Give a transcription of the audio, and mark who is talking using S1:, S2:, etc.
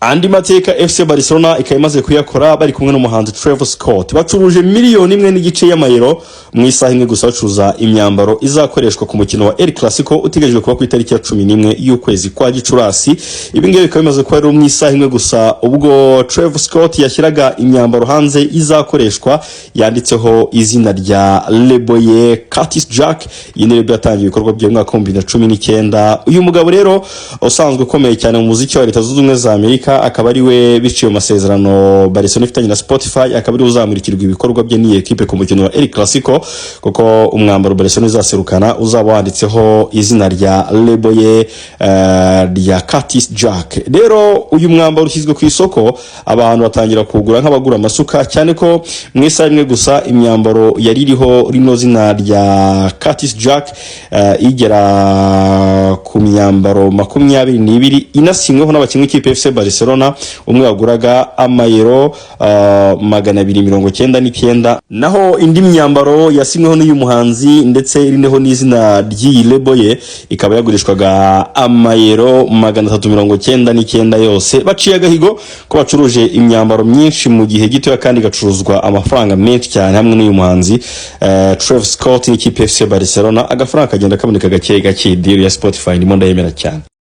S1: Andi mateka FC Barcelona ikaba imaze kuyakora bari kumwe n'umuhanzi Travis Scott. Bacuruje 1.5 miliyoni y'amayero mu isaha imwe gusa, bacuruza imyambaro izakoreshwa ku mukino wa El Clasico utegerejwe kuba ku itariki ya 11 y'ukwezi kwa Gicurasi. Ibi ngibi bikaba bimaze kuba rero mu isaha imwe gusa, ubwo Travis Scott yashyiraga imyambaro hanze izakoreshwa yanditseho izina rya label ye Curtis Jack. Iyi ni label yatangiye ibikorwa bye mu mwaka wa 2019. Uyu mugabo rero usanzwe ukomeye cyane mu muziki wa Leta Zunze Ubumwe za Amerika, akaba ari we biciye mu masezerano Barcelona ifitanye na Spotify, akaba ari we uzamurikirwa ibikorwa bye n'iyi ekipe ku mukino wa El Clasico, kuko umwambaro Barcelona izaserukana uzaba wanditseho izina rya label ye rya Curtis Jack. Rero uyu mwambaro ushyizwe ku isoko, abantu batangira kuwugura nk'abagura amasuka, cyane ko mu isaha imwe gusa imyambaro yari iriho rino zina rya Curtis Jack igera ku myambaro 22, inasinyweho n'abakinnyi b'ikipe FC Barcelona, umwe waguraga amayero 299, naho indi myambaro yasinyweho n'uyu muhanzi ndetse iriho n'izina ry'iyi label ye ikaba yagurishwaga amayero 399 yose. Baciye agahigo ko bacuruje imyambaro myinshi mu gihe gitoya kandi igacuruzwa amafaranga menshi cyane hamwe n'uyu muhanzi Travis Scott n'ikipe FC Barcelona. Agafaranga kagenda kaboneka gake gake. Deal ya Spotify ndimo ndayemera cyane.